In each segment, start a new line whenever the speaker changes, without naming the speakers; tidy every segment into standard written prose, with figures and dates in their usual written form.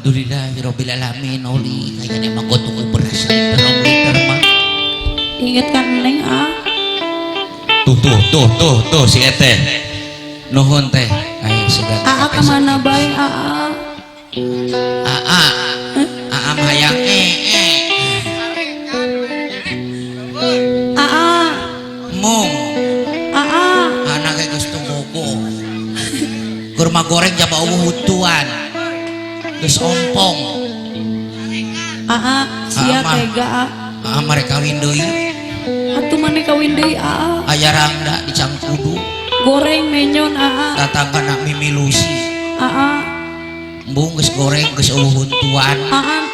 Alhamdulillahirabbil alamin oli kayaknya emang gua tuku beras liter 2 liter mah.
Inget kan Neng ah.
Tuh tuh tuh tuh tuh si Eteh. Nuhun teh. Ayo sudah.
Aa kemana bae aa?
Aa. Aa hayang
Aa.
Mung.
Aa.
Anak geus teu bogo. Kurma goreng jaba eueuh hutuan. Geus ompong.
Aa, sia tega aa.
Aa mah rek kawin deui.
Atuh maneh kawin deui aa.
Aya rangda di Cangkudu.
Goreng menyon aa.
Tatangga Mimi Lucy.
Aa.
Embung geus goreng geus eueuh huntuan.
Aa,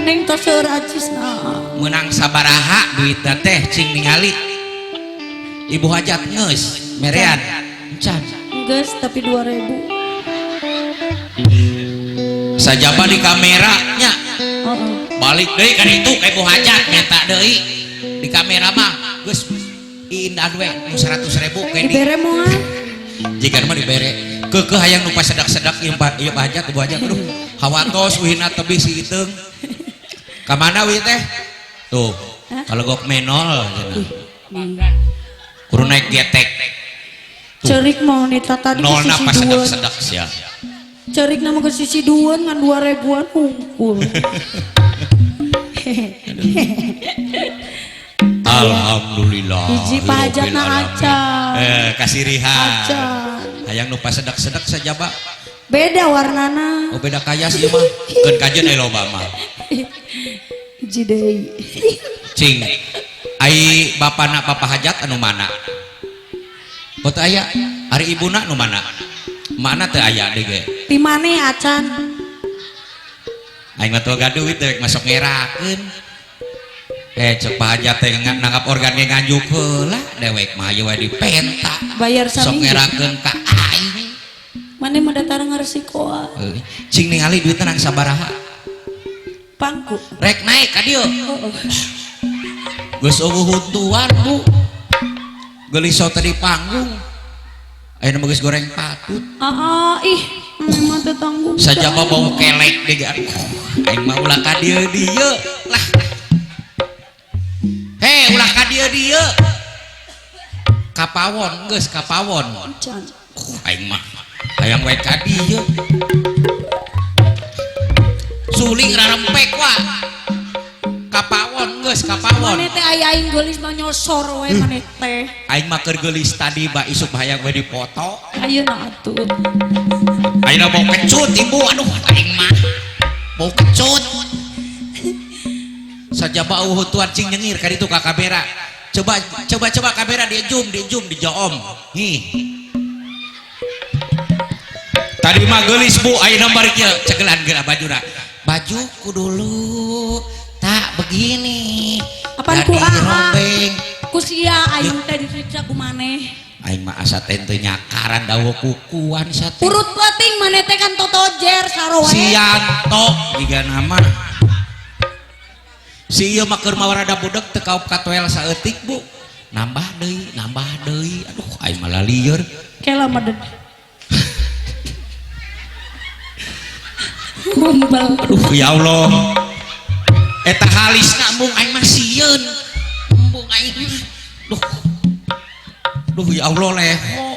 Neng tos seueur acisna aa.
Meunang sabaraha duitna teh cing ningali. Ibu hajat geus merean. Encan.
Geus tapi 2000.
Sajaba di kamera nya.
Heeh.
Balik deui ka ditu ka ibu hajat minta deui. Di kamera mah geus iindan we nu 100.000 ke di.
Dibere moal.
Jika mah dibere. Keukeuh hayang nu pasedak-sedak ieu ieu hajat ibu hajat aduh hawatos uhina tebih si iteung. Ka mana wi teh? Tuh, kalau gok menol cenah. Kudu naik getek.
Cerik mau nita tadi ke
Nolna
sisi dueun.
pasedak-sedak sia.
Cerik nama ke sisi dueun ngan 2000-an hungkul.
Alhamdulillah.
Hiji pahajatna acan.
Kasirihan.
Acan.
Hayang nu pasedak-sedak sajaba.
Beda warnana.
Oh beda kaya sih mah. Keun kajeun aya loba mah.
Hiji deui.
Cing. Ai bapana papa hajat anu mana? Oh teu aya. Ari ibuna nu mana? Mana teu aya deui ge.
Ti maneh acan?
Aing mah teu gaduh duit dewek masuk ngerakeun. Cek pahajat teh nanggap organ ge nganjuk heula dewek mah ieu we dipenta.
Bayar
Sok
saminggu.
ngerakeun ka aing.
Maneh mah datang ngaresikoan.
Cing ningali duitna nang sabaraha?
Pangku.
Rek naik ka dieu.
Heeh.
Geus eueuh huntuan, Bu. Geulis teh di panggung. Ayeuna mah geus goreng patut.
Aa, ih, maneh mah teu tanggung.
Sajaba bau kelek deui ge. Aduh, aing mah ulah ka dieu dieu lah. Hei, ulah ka dieu dieu. Kapawon geus kapawon.
Acan.
Aing mah hayang we ka dieu. Suling rarempek wa. Kapawon geus kapawon.
Maneh teh aya aing geulis mah nyosor we maneh teh.
Aing mah keur geulis tadi ba isuk hayang we dipoto.
Ayeuna atuh.
Ayeuna bau kecut ibu aduh aing mah. Bau kecut. Sajaba eueuh tuan cing nyengir ka ditu ka kamera. Coba coba coba kamera di zoom di zoom di joom. Hi. Tadi mah geulis bu ayeuna bari kieu cegelan geura bajuna. Bajuku dulu tak begini.
Apaan ku
Jadi
aa?
robeng.
Ku sia aing teh disiksa ku maneh.
Aing mah asa teh teu nyakaran dawa kukuan sate.
Urut peuting maneh teh kan totojer sarowe.
Sianto jiga nama. Si ieu mah keur mawarada budeg teu kaop katoel saeutik bu. Nambah deui aduh aing mah lalieur.
Kela mah deud. Gombal.
Aduh ya Allah. Eta halisna embung aing mah sieun. Embung aing mah. Duh. Duh ya Allah leho.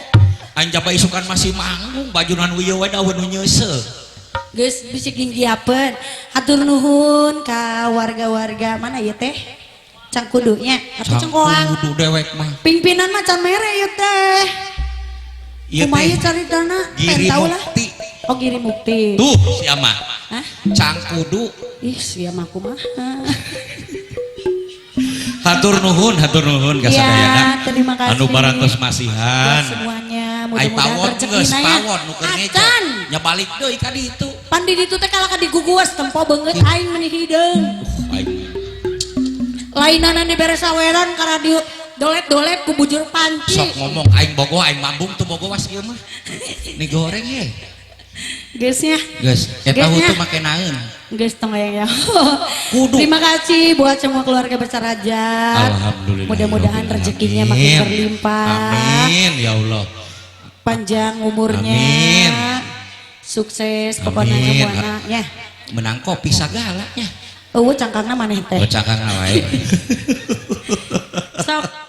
Aing jaba isukan masih manggung bajunan ieu we daun nu nyeuseuh.
Geus bisi ginggiapeun. Hatur nuhun ka warga-warga mana ieu teh? Cangkudunya atau Cengkoang?
Cangkudu dewek mah.
Pimpinan mah can mere ieu teh.
Ieu
Kumaha
teh
ieu caritana?
Giri
Pengen tahu lah.
Mukti.
Oh Giri Mukti.
Tuh sia mah.
Hah?
Cangkudu.
Ih sia mah kumaha.
Hatur nuhun ka
Iya,
sadayana.
terima kasih.
Anu barantos masihan.
Buat semuanya,
Ai
mudah-mudahan
pawon geus
rezekina ya.
pawon nu keur ngejo.
Acan.
Nya balik deui ka ditu.
Pan di ditu teh kalah ka diguguas tempo beungeut aing meuni hideung.
Aing
Lainana dibere saweran ka radio dolet-dolet ku bujur panci.
sok ngomong aing bogo aing mambung tuh bogo was ieu mah. Ni goreng ye.
Geus nya.
Geus, eta
Geus nya.
hutu make naeun.
Geus tong aya ya.
Kudu.
Terima kasih buat semua keluarga besar Hajat.
Alhamdulillah.
Mudah-mudahan rezekinya makin berlimpah.
Amin ya Allah.
Panjang umurnya.
Amin.
Sukses pokoknya
Amin.
semuanya ya.
Menang kopi sagala nya.
Eueuh cangkangna maneh teh.
Oh, cangkangna wae.
Sok.